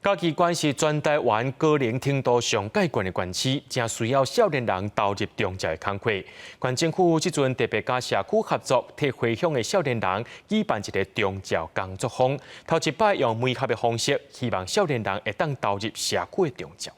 嘉義縣是全台灣高齡程度上蓋懸的縣市，誠需要少年人投入長照的工課。縣政府這陣特別佮社區合作，替回鄉的少年人舉辦一个長照工作坊，頭一擺用媒合的方式，希望少年人會當投入社區的長照。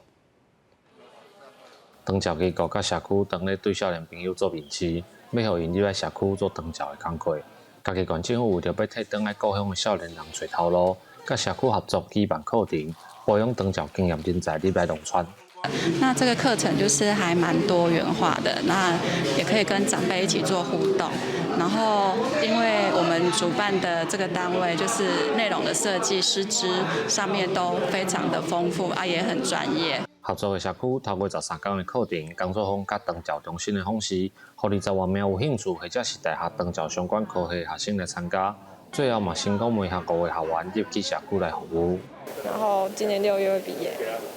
長照機構佮社區當咧對少年朋友做面試，欲予𪜶入來社區做長照的工課。嘉義縣政府為著欲替轉來故鄉的少年人揣頭路，佮社區合作舉辦課程，培養長照經驗人才入來農村。那這個課程就是還蠻多元化的，那也可以跟長輩一起做互動。然後，因為我們主辦的這個單位，就是內容的設計、師資上面都非常的豐富啊，也很專業。合作的社區透過13天的課程、工作坊佮長照中心的方式，予20外名有興趣或者是大學長照相關科系學生來參加。最後嘛成功媒合五个學員入去社區來服務。然後今年6月會畢業，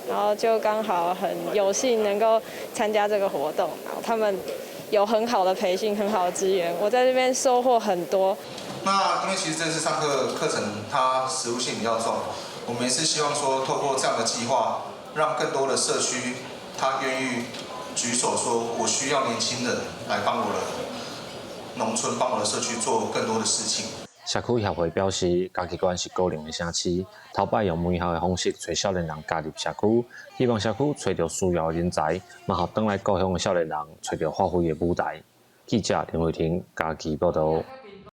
然後就剛好很有幸能夠參加這個活動，然後他們有很好的培訓，很好的資源，我在這邊收穫很多。那因為其實這次上課課程它實務性比較重，我們也是希望說透過這樣的計劃，讓更多的社區他願意舉手說，我需要年輕人來幫我的農村、幫我的社區做更多的事情。社區協會表示，嘉義縣是高齡的城市，頭擺用媒合的方式揣少年人加入社區，希望社區揣著需要的人才，嘛予轉來故鄉的少年人揣著發揮的舞台。記者林慧婷嘉義報導。